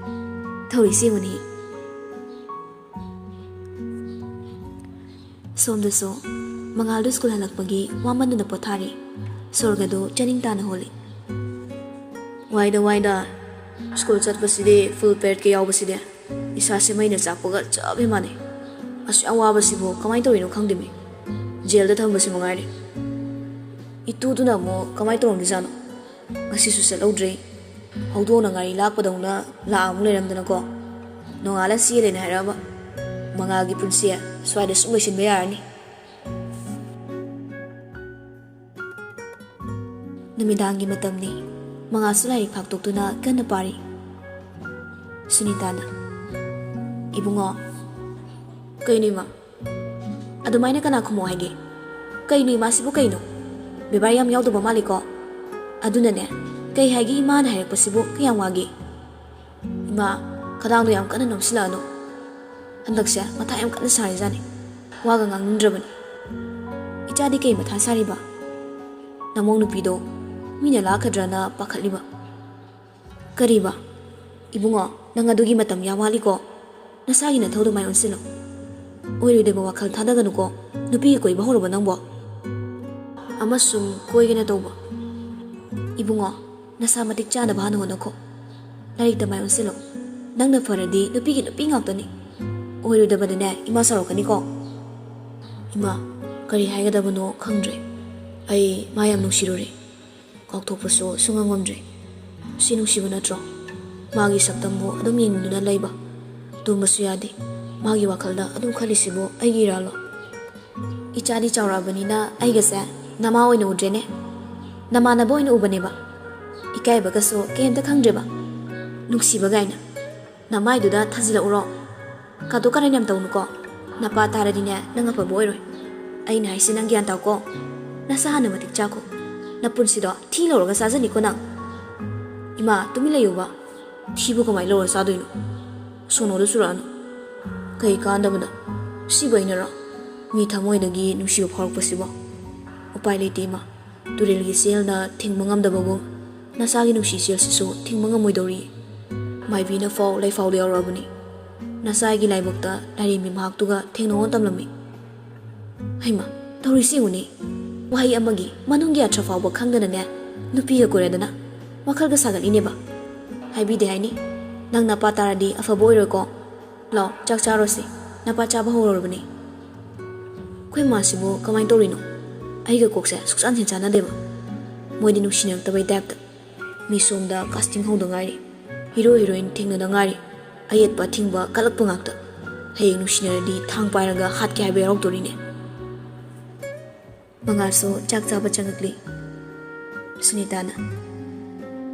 ꯊꯧꯔꯤꯁꯤ ꯌꯦꯡꯉꯨꯅꯤ꯫ ꯁꯣꯝꯗꯁꯨ ꯃꯉꯥꯜꯗꯨ ꯁ꯭ꯀꯨꯜ ꯍꯜꯂꯛꯄꯒꯤ ꯋꯥꯃꯟꯗꯨꯅ ꯄꯣꯊꯥꯔꯤ꯫ ꯁꯣꯔꯒꯗꯨ ꯆꯥꯅꯤꯡ ꯇꯥꯅ ꯍꯣꯜꯂꯤ꯫ "ꯋꯥꯏꯗ, ꯋꯥꯏꯗ꯫ ꯁ꯭ꯀꯨꯜ ꯆꯠꯄꯁꯤꯗꯤ, ꯐꯨꯜ ꯄꯦꯔꯠꯀ ꯌꯥꯎꯕꯁꯤꯗꯤ꯫ ꯏꯁꯥꯁꯦ ꯃꯩꯅ ꯆꯥꯛꯄꯒ ꯆꯞ ꯍꯦꯛ ꯃꯥꯟꯅꯩ꯫ ꯑꯁꯨꯛ ꯌꯥꯝ ꯋꯥꯕꯁꯤꯕꯨ ꯀꯃꯥꯏꯅ ꯇꯧꯔꯤꯅꯣ ꯈꯪꯗꯦꯃꯤ꯫ ꯖꯦꯜꯗ ꯊꯝꯕꯁꯤ ꯃꯉꯥꯏꯔꯦ꯫ ꯏꯇꯨꯗꯨꯅ ꯑꯃꯨꯛ ꯀꯃꯥꯏꯅ ꯇꯧꯔꯝꯗꯣꯏꯖꯥꯠꯅꯣ? ꯉꯁꯤꯁꯨ ꯆꯠꯍꯧꯗ꯭ꯔꯦ꯫ ꯍꯧꯗꯣꯡꯅ ꯉꯥꯔꯤ ꯂꯥꯛꯄꯗꯧꯅ ꯂꯥꯛꯑ ꯑꯃꯨꯛ ꯂꯩꯔꯝꯗꯅꯀꯣ꯫ ꯅꯣꯡꯉꯥꯜꯂ ꯆꯦꯜꯂꯦꯅ ꯍꯥꯏꯔꯛꯑꯕ꯫ ꯃꯉꯥꯜꯒꯤ ꯄꯨꯟꯁꯤ ꯁ꯭ꯋꯥꯏꯗ ꯁꯨꯝ ꯂꯣꯏꯁꯤꯟꯕ ꯌꯥꯔꯅꯤ꯫" ꯅꯨꯃꯤꯗꯥꯡꯒꯤ ꯃꯇꯝꯅꯤ꯫ ꯃꯉꯥꯜꯁꯨ ꯂꯥꯏꯔꯤꯛ ꯐꯥꯛꯇꯣꯛꯇꯨꯅ ꯀꯟꯅ ꯄꯥꯔꯤ꯫ ꯁꯨꯅꯤꯇꯥꯅ, "ꯏꯕꯨꯡꯉꯣ꯫" "ꯀꯩꯅꯣ, ꯏꯃꯥ?" "ꯑꯗꯨꯃꯥꯏꯅ ꯀꯅꯥ ꯈꯨꯝꯃꯣ ꯍꯥꯏꯒꯦ? ꯀꯩꯅꯣ ꯏꯃꯥꯁꯤꯕꯨ ꯀꯩꯅꯣ? ꯕꯦꯕꯥꯔ ꯌꯥꯝ ꯌꯥꯎꯗꯕ ꯃꯥꯜꯂꯤꯀꯣ꯫ ꯑꯗꯨꯅꯅꯦ, ꯀꯩ ꯍꯥꯏꯒꯦ ꯏꯃꯥꯅ ꯍꯥꯏꯔꯛꯄꯁꯤꯕꯨ ꯀꯌꯥꯝ ꯋꯥꯒꯦ?" "ꯏꯃꯥ, ꯈꯗꯥꯡꯗꯣ ꯌꯥꯝ ꯀꯟꯅ ꯅꯣꯝꯁꯤꯜꯂꯛꯑꯅꯨ꯫ ꯍꯟꯗꯛꯁꯦ ꯃꯊꯥ ꯌꯥꯝ ꯀꯟꯅ ꯁꯥꯔꯤꯖꯥꯠꯅꯤ꯫ ꯋꯥꯒ ꯉꯥꯡꯅꯤꯡꯗ꯭ꯔꯕꯅꯤ꯫" "ꯏꯆꯥꯗꯤ ꯀꯩ ꯃꯊꯥ ꯁꯥꯔꯤꯕ?" "ꯅꯃꯧ ꯅꯨꯄꯤꯗꯣ ꯃꯤꯅ ꯂꯥꯛꯀꯗ꯭ꯔꯅ ꯄꯥꯈꯠꯂꯤꯕ꯫" "ꯀꯔꯤꯕ? ꯏꯕꯨꯡꯉꯣ, ꯅꯪ ꯑꯗꯨꯒꯤ ꯃꯇꯝ ꯌꯥꯝ ꯋꯥꯠꯂꯤꯀꯣ꯫ ꯅꯁꯥꯒꯤ ꯅꯊꯧꯗ ꯃꯥꯏ ꯑꯣꯟꯁꯤꯜꯂꯣ꯫ ꯑꯣꯏꯔꯣꯏꯗꯕ ꯋꯥꯈꯜ ꯊꯥꯗꯒꯅꯨꯀꯣ꯫ ꯅꯨꯄꯤꯒ ꯀꯣꯏꯕ ꯍꯧꯔꯕ ꯅꯪꯕꯣ?" "ꯑꯃꯁꯨꯡ ꯀꯣꯏꯒꯦꯅ ꯇꯧꯕ꯫" "ꯏꯕꯨꯡꯉꯣ, ꯅꯁꯥ ꯃꯇꯤꯛ ꯆꯥꯅꯕ ꯍꯥꯟꯅ ꯍꯣꯠꯅꯈꯣ꯫ ꯂꯥꯏꯔꯤꯛꯇ ꯃꯥꯏ ꯑꯣꯟꯁꯤꯜꯂꯣ꯫ ꯅꯪꯅ ꯐꯔꯗꯤ ꯅꯨꯄꯤꯒꯤ ꯅꯨꯄꯤ ꯉꯥꯛꯇꯅꯤ꯫ ꯑꯣꯏꯔꯣꯏꯗꯕꯗꯅꯦ ꯏꯃꯥ ꯁꯥꯎꯔꯛꯀꯅꯤꯀꯣ꯫" "ꯏꯃꯥ, ꯀꯔꯤ ꯍꯥꯏꯒꯗꯕꯅꯣ ꯈꯪꯗ꯭ꯔꯦ꯫ ꯑꯩ ꯃꯥ ꯌꯥꯝ ꯅꯨꯡꯁꯤꯔꯨꯔꯦ꯫ ꯀꯥꯎꯊꯣꯛꯄꯁꯨ ꯁꯨꯡꯉꯝ ꯉꯝꯗ꯭ꯔꯦ꯫ ꯁꯤ ꯅꯨꯡꯁꯤꯕ ꯅꯠꯇ꯭ꯔꯣ? ꯃꯥꯒꯤ ꯁꯛꯇꯝꯕꯨ ꯑꯗꯨꯝ ꯌꯦꯡꯗꯨꯅ ꯂꯩꯕ꯫ ꯇꯨꯝꯕꯁꯨ ꯌꯥꯗꯦ꯫ ꯃꯥꯒꯤ ꯋꯥꯈꯜꯗ ꯑꯗꯨꯝ ꯈꯜꯂꯤꯁꯤꯕꯨ ꯑꯩꯒꯤ ꯏꯔꯥꯜꯂꯣ? ꯏꯆꯥꯗꯤ ꯆꯥꯎꯔꯛꯑꯕꯅꯤꯅ ꯑꯩꯒꯁꯦ ꯅꯃꯥ ꯑꯣꯏꯅ ꯎꯗ꯭ꯔꯦꯅꯦ꯫ ꯅꯃꯥꯟꯅꯕ ꯑꯣꯏꯅ ꯎꯕꯅꯦꯕ꯫ ꯏꯀꯥꯏꯕꯒꯁꯨ ꯀꯩꯝꯇ ꯈꯪꯗ꯭ꯔꯦꯕ꯫ ꯅꯨꯡꯁꯤꯕ ꯀꯥꯏꯅ꯫ ꯅꯃꯥꯏꯗꯨꯗ ꯊꯥꯖꯤꯜꯂꯛꯎꯔꯣ? ꯀꯥꯇꯨ ꯀꯥꯔꯟ ꯌꯥꯝ ꯇꯧꯅꯨꯀꯣ꯫ ꯅꯄꯥ ꯇꯥꯔꯗꯤꯅꯦ, ꯅꯪ ꯑꯐꯕ ꯑꯣꯏꯔꯣꯏ꯫ ꯑꯩꯅ ꯍꯥꯏꯁꯤ ꯅꯪ ꯒ꯭ꯌꯥꯟ ꯇꯥꯎꯀꯣ꯫ ꯅꯁꯥ ꯍꯥꯟꯅ ꯃꯇꯤꯛ ꯆꯥꯈꯣ꯫ ꯅꯄꯨꯟꯁꯤꯗꯣ ꯊꯤ ꯂꯧꯔꯒ ꯆꯥꯖꯅꯤꯀꯣ ꯅꯪ꯫ ꯏꯃꯥ, ꯇꯨꯃꯤꯟ ꯂꯩꯌꯨꯕ꯫ ꯊꯤꯕꯨ ꯀꯃꯥꯏꯅ ꯂꯧꯔ ꯆꯥꯗꯣꯏꯅꯣ? ꯁꯣꯅꯣꯗꯣ ꯆꯨꯔꯛꯑꯅꯨ꯫ ꯀꯩ ꯀꯥꯟꯗꯕꯗ? ꯁꯤꯕꯨ ꯑꯩꯅꯔꯣ? ꯃꯤ ꯊꯃꯣꯏꯗꯒꯤ ꯅꯨꯡꯁꯤꯕ ꯐꯥꯎꯔꯛꯄꯁꯤꯕꯣ? ꯎꯄꯥꯏ ꯂꯩꯇꯦ ꯏꯃꯥ꯫ ꯇꯨꯔꯦꯜꯒꯤ ꯆꯦꯜꯅ ꯊꯤꯡꯕ ꯉꯝꯗꯕꯒꯨꯝ ꯅꯆꯥꯒꯤ ꯅꯨꯡꯁꯤ ꯆꯦꯜꯁꯤꯁꯨ ꯊꯤꯡꯕ ꯉꯝꯃꯣꯏꯗꯧꯔꯤ꯫ ꯃꯥꯏꯕꯤꯅ ꯐꯥꯎ ꯂꯩꯐꯥꯎꯗ ꯌꯥꯎꯔꯛꯑꯕꯅꯤ꯫ ꯅꯆꯥꯒꯤ ꯂꯥꯏꯕꯛꯇ ꯂꯥꯏꯔꯦꯝꯕꯤ ꯃꯍꯥꯛꯇꯨꯒ ꯊꯦꯡꯅꯧꯅ ꯇꯝꯂꯝꯃꯤ꯫ ꯍꯩꯃ, ꯇꯧꯔꯤꯁꯤ ꯌꯦꯡꯉꯨꯅꯦ꯫ ꯋꯥꯍꯩ ꯑꯃꯒꯤ ꯃꯅꯨꯡꯒꯤ ꯑꯔꯊ ꯐꯥꯎꯕ ꯈꯪꯗꯅꯅꯦ, ꯅꯨꯄꯤꯒ ꯀꯣꯏꯔꯗꯅ ꯋꯥꯈꯜꯒ ꯁꯥꯒꯠꯂꯤꯅꯦꯕ꯫ ꯍꯥꯏꯕꯤꯗꯦ ꯍꯥꯏꯅꯤ꯫ ꯅꯪ ꯅꯄꯥ ꯇꯥꯔꯗꯤ ꯑꯐꯕ ꯑꯣꯏꯔꯣꯏꯀꯣ꯫ ꯂꯥꯎ, ꯆꯥꯛ ꯆꯥꯔꯣꯁꯤ꯫ ꯅꯄꯥ ꯆꯥꯕ ꯍꯧꯔꯕꯅꯤ꯫ ꯑꯩꯈꯣꯏ ꯃꯥꯁꯤꯕꯨ ꯀꯃꯥꯏꯅ ꯇꯧꯔꯤꯅꯣ? ꯑꯩꯒ ꯀꯣꯛꯁꯦ ꯁꯨꯛꯆꯥꯟ ꯍꯦꯛ ꯆꯥꯟꯅꯗꯦꯕ꯫ ꯃꯣꯏꯗꯤ ꯅꯨꯡꯁꯤꯅꯔꯛꯇꯕꯩ ꯇꯥꯏꯞꯇ꯫ ꯃꯤ ꯁꯣꯝꯗ casting ꯍꯧꯗ ꯉꯥꯏꯔꯤ, ꯍꯤꯔꯣ ꯍꯤꯔꯣꯏꯟ ꯊꯦꯡꯅꯗ ꯉꯥꯏꯔꯤ꯫ ꯑꯌꯦꯠꯄ ꯑꯊꯤꯡꯕ ꯀꯜꯂꯛꯄ ꯉꯥꯛꯇ꯫ ꯍꯌꯦꯡ ꯅꯨꯡꯁꯤꯅꯔꯗꯤ ꯊꯥꯡ ꯄꯥꯏꯔꯒ ꯍꯥꯠꯀꯦ ꯍꯥꯏꯕ ꯌꯥꯎꯔꯛꯇꯣꯔꯤꯅꯦ꯫ ꯃꯉꯥꯜꯁꯨ ꯆꯥꯛ ꯆꯥꯕ ꯆꯪꯉꯛꯂꯤ꯫ ꯁꯨꯅꯤꯇꯥꯅ,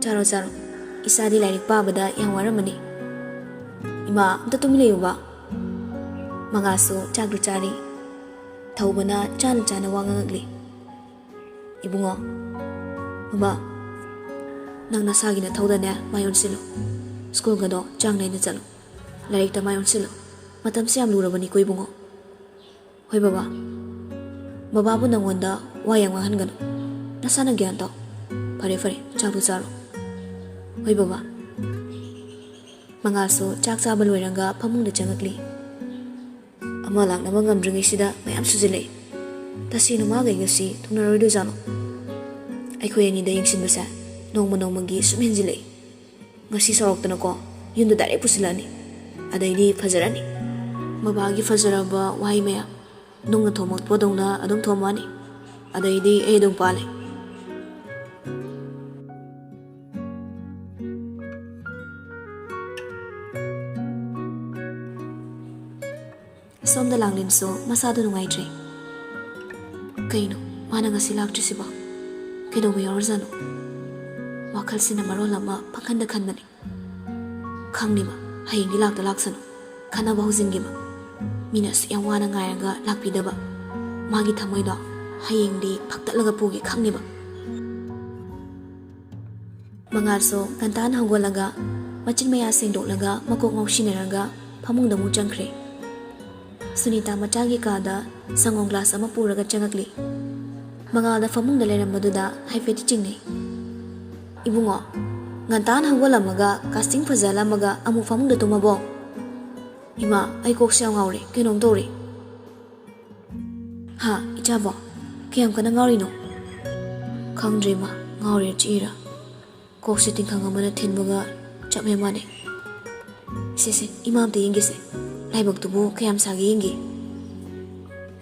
"ꯆꯥꯔꯣ, ꯆꯥꯔꯣ꯫ ꯏꯆꯥꯗꯤ ꯂꯥꯏꯔꯤꯛ ꯄꯥꯕꯗ ꯌꯥꯝ ꯋꯥꯔꯝꯃꯅꯤ꯫ ꯏꯃꯥ, ꯑꯝꯇ ꯇꯨꯃꯤꯟ ꯂꯩꯌꯨꯕ꯫" ꯃꯉꯥꯜꯁꯨ ꯆꯥꯛꯇꯨ ꯆꯥꯔꯤ꯫ ꯊꯧꯕꯅ ꯆꯥꯅ ꯆꯥꯅ ꯋꯥ ꯉꯥꯡꯉꯛꯂꯤ꯫ "ꯏꯕꯨꯡꯉꯣ, ꯃꯃꯥ, ꯅꯪ ꯅꯁꯥꯒꯤ ꯅꯊꯧꯗꯅꯦ ꯃꯥꯏ ꯑꯣꯟꯁꯤꯜꯂꯨ꯫ ꯁ꯭ꯀꯨꯜꯒꯗꯣ ꯆꯥꯡ ꯅꯥꯏꯅ ꯆꯠꯂꯨ꯫ ꯂꯥꯏꯔꯤꯛꯇ ꯃꯥꯏ ꯑꯣꯟꯁꯤꯜꯂꯨ꯫ ꯃꯇꯝꯁꯦ ꯌꯥꯝ ꯂꯨꯔꯕꯅꯤꯀꯣ ꯏꯕꯨꯡꯉꯣ꯫" "ꯍꯣꯏ ꯕꯕꯥ꯫ ꯕꯕꯥꯕꯨ ꯅꯪꯉꯣꯟꯗ ꯋꯥ ꯌꯥꯝ ꯉꯥꯡꯍꯟꯒꯅꯨ꯫ ꯅꯁꯥꯅ ꯒ꯭ꯌꯥꯟ ꯇꯥꯎ꯫ ꯐꯔꯦ, ꯐꯔꯦ, ꯆꯥꯛꯇꯨ ꯆꯥꯔꯣ꯫" "ꯍꯣꯏ ꯕꯕꯥ꯫" ꯃꯉꯥꯜꯁꯨ ꯆꯥꯛ ꯆꯥꯕ ꯂꯣꯏꯔꯒ ꯐꯃꯨꯡꯗ ꯆꯪꯉꯛꯂꯤ꯫ "ꯑꯃ ꯂꯥꯛꯅꯕ ꯉꯝꯗ꯭ꯔꯤꯉꯩꯁꯤꯗ ꯃꯌꯥꯝ ꯁꯨꯖꯤꯜꯂꯛꯏ꯫ ꯇꯁꯦꯡꯅ ꯃꯥꯒ ꯑꯩꯒꯁꯤ ꯊꯨꯡꯅꯔꯣꯏꯗꯣꯏꯖꯥꯠꯂꯣ? ꯑꯩꯈꯣꯏ ꯑꯅꯤꯗ ꯌꯦꯡꯁꯤꯟꯕꯁꯦ ꯅꯣꯡꯃ ꯅꯣꯡꯃꯒꯤ ꯁꯨꯝ ꯍꯦꯟꯖꯤꯜꯂꯛꯏ꯫ ꯉꯁꯤ ꯁꯥꯎꯔꯛꯇꯅꯀꯣ ꯌꯨꯝꯗ direct ꯄꯨꯁꯤꯜꯂꯛꯑꯅꯤ꯫ ꯑꯗꯩꯗꯤ ꯐꯖꯔꯅꯤ꯫ ꯕꯕꯥꯒꯤ ꯐꯖꯔꯕ ꯋꯥꯍꯩ ꯃꯌꯥꯝ ꯅꯨꯡꯅ ꯊꯣꯝꯃꯛꯄꯗꯧꯅ ꯑꯗꯨꯝ ꯊꯣꯝꯃꯛꯑꯅꯤ꯫ ꯑꯗꯩꯗꯤ ꯑꯩ ꯑꯗꯨꯝ ꯄꯥꯜꯂꯦ꯫" ꯁꯣꯝꯗ ꯂꯥꯡꯂꯦꯟꯁꯨ ꯃꯁꯥꯗꯨ ꯅꯨꯡꯉꯥꯏꯇ꯭ꯔꯦ꯫ ꯀꯩꯅꯣ ꯃꯥꯅ ꯉꯁꯤ ꯂꯥꯛꯇ꯭ꯔꯤꯁꯤꯕꯣ? ꯀꯩꯗꯧꯕ ꯌꯥꯎꯔꯖꯥꯠꯅꯣ? ꯋꯥꯈꯜꯁꯤꯅ ꯃꯔꯣꯜ ꯑꯃ ꯄꯪꯈꯟꯗ ꯈꯟꯕꯅꯤ꯫ ꯈꯪꯅꯤꯕ, ꯍꯌꯦꯡꯗꯤ ꯂꯥꯛꯇ ꯂꯥꯛꯁꯅꯨ꯫ ꯈꯟꯅꯕ ꯍꯧꯖꯤꯟꯈꯤꯕ꯫ ꯃꯤꯅ ꯑꯁꯨꯛ ꯌꯥꯝ ꯋꯥꯅ ꯉꯥꯏꯔꯒ ꯂꯥꯛꯄꯤꯗꯕ꯫ ꯃꯥꯒꯤ ꯊꯃꯣꯏꯗꯣ ꯍꯌꯦꯡꯗꯤ ꯐꯛꯇꯠꯂꯒ ꯄꯨꯒꯦ ꯈꯪꯅꯤꯕ꯫ ꯃꯉꯥꯜꯁꯨ ꯉꯟꯇꯥꯅ ꯍꯧꯒꯠꯂꯒ ꯃꯆꯤꯟ ꯃꯌꯥ ꯁꯦꯡꯗꯣꯛꯂꯒ ꯃꯀꯣꯛ ꯉꯥꯎꯁꯤꯟꯅꯔꯒ ꯐꯃꯨꯡꯗ ꯑꯃꯨꯛ ꯆꯪꯈ꯭ꯔꯦ꯫ ꯁꯨꯅꯤꯇꯥ ꯃꯆꯥꯒꯤ ꯀꯥꯗ ꯁꯪꯒꯣꯝ ꯒ꯭ꯂꯥꯁ ꯑꯃ ꯄꯨꯔꯒ ꯆꯪꯉꯛꯂꯤ꯫ ꯃꯉꯥꯜꯗ ꯐꯃꯨꯡꯗ ꯂꯩꯔꯝꯕꯗꯨꯗ ꯍꯥꯏꯐꯦꯠꯇꯤ ꯆꯤꯡꯅꯩ꯫ "ꯏꯕꯨꯡꯉꯣ, ꯉꯟꯇꯥꯅ ꯍꯧꯒꯠꯂꯝꯃꯒ ꯀꯥꯁꯇꯤꯡ ꯐꯖꯍꯜꯂꯝꯃꯒ ꯑꯃꯨꯛ ꯐꯃꯨꯡꯗ ꯇꯨꯝꯃꯕꯣ?" "ꯏꯃꯥ, ꯑꯩ ꯀꯣꯛꯁꯦ ꯌꯥꯝ ꯉꯥꯎꯔꯦ, ꯀꯩꯅꯣꯝ ꯇꯧꯔꯦ꯫" "ꯍꯥ, ꯏꯆꯥꯕꯣ? ꯀꯌꯥꯝ ꯀꯟꯅ ꯉꯥꯎꯔꯤꯅꯣ?" "ꯈꯪꯗ꯭ꯔꯦ ꯏꯃꯥ, ꯉꯥꯎꯔꯤꯔ ꯆꯤꯛꯏꯔ꯫ ꯀꯣꯛꯁꯦ ꯇꯤꯡꯈꯪ ꯑꯃꯅ ꯊꯤꯟꯕꯒ ꯆꯞ ꯍꯦꯛ ꯃꯥꯟꯅꯩ꯫ ꯁꯦ, ꯁꯦ, ꯏꯃꯥ ꯑꯝꯇ ꯌꯦꯡꯒꯦꯁꯦ꯫ ꯂꯥꯏꯕꯛꯇꯨꯕꯨ ꯀꯌꯥꯝ ꯁꯥꯒꯦ ꯌꯦꯡꯒꯦ꯫"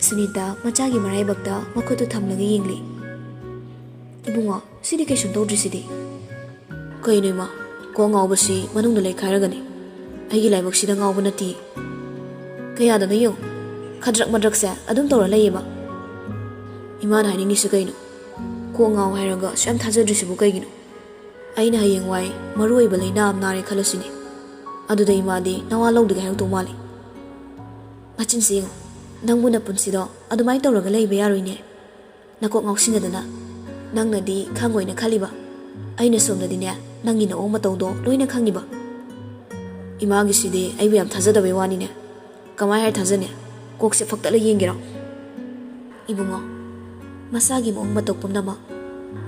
ꯁꯨꯅꯤꯇꯥ ꯃꯆꯥꯒꯤ ꯃꯔꯥꯏꯕꯛꯇ ꯃꯈꯨꯠꯇꯨ ꯊꯝꯂꯒ ꯌꯦꯡꯂꯤ꯫ "ꯏꯕꯨꯡꯉꯣ, ꯁꯤꯗꯤ ꯀꯩꯁꯨꯝ ꯇꯧꯗ꯭ꯔꯤꯁꯤꯗꯤ꯫" "ꯀꯩꯅꯣ ꯏꯃꯥ, ꯀꯣꯛ ꯉꯥꯎꯕꯁꯤ ꯃꯅꯨꯡꯗ ꯂꯩꯈꯥꯏꯔꯒꯅꯤ꯫ ꯑꯩꯒꯤ ꯂꯥꯏꯕꯛꯁꯤꯗ ꯉꯥꯎꯕ ꯅꯠꯇꯦ꯫ ꯀꯌꯥꯗꯅꯣ ꯌꯦꯡꯉꯨ, ꯈꯗ꯭ꯔꯛ ꯃꯗ꯭ꯔꯛꯁꯦ ꯑꯗꯨꯝ ꯇꯧꯔ ꯂꯩꯌꯦꯕ꯫ ꯏꯃꯥꯅ ꯍꯥꯏꯅꯤꯡꯉꯤꯁꯤ ꯀꯩꯅꯣ? ꯀꯣꯛ ꯉꯥꯎ ꯍꯥꯏꯔꯒ ꯑꯁꯨꯛ ꯌꯥꯝ ꯊꯥꯖꯗ꯭ꯔꯤꯁꯤꯕꯨ ꯀꯩꯒꯤꯅꯣ? ꯑꯩꯅ ꯍꯌꯦꯡꯋꯥꯏ ꯃꯔꯨ ꯑꯣꯏꯕ ꯂꯩꯅꯥ ꯑꯃ ꯅꯥꯔꯦ ꯈꯜꯂꯁꯤꯅꯦ, ꯑꯗꯨꯗ ꯏꯃꯥꯗꯤ ꯅꯋꯥ ꯂꯧꯗꯒꯦ ꯍꯥꯏꯔꯛꯇꯧ ꯃꯥꯜꯂꯤ꯫" "ꯃꯆꯤꯟꯁꯤ ꯌꯦꯡꯉꯨ, ꯅꯪꯕꯨ ꯅꯄꯨꯟꯁꯤꯗꯣ ꯑꯗꯨꯃꯥꯏꯅ ꯇꯧꯔꯒ ꯂꯩꯕ ꯌꯥꯔꯣꯏꯅꯦ꯫ ꯅꯀꯣꯛ ꯉꯥꯎꯁꯤꯟꯅꯗꯅ꯫ ꯅꯪꯅꯗꯤ ꯈꯪꯉꯣꯏꯅ ꯈꯜꯂꯤꯕ, ꯑꯩꯅ ꯁꯣꯝꯗꯗꯤꯅꯦ ꯅꯪꯒꯤ ꯅꯑꯣꯡ ꯃꯇꯧꯗꯣ ꯂꯣꯏꯅ ꯈꯪꯉꯤꯕ꯫ ꯏꯃꯥꯒꯤꯁꯤꯗꯤ ꯑꯩꯕꯨ ꯌꯥꯝ ꯊꯥꯖꯗꯕꯩ ꯋꯥꯅꯤꯅꯦ꯫ ꯀꯃꯥꯏ ꯍꯥꯏ ꯊꯥꯖꯅꯤ? ꯀꯣꯛꯁꯦ ꯐꯛꯇꯠꯂ ꯌꯦꯡꯒꯦꯔꯣ?" "ꯏꯕꯨꯡꯉꯣ, ꯃꯁꯥꯒꯤ ꯃꯑꯣꯡ ꯃꯇꯧ ꯄꯨꯝꯅꯃꯛ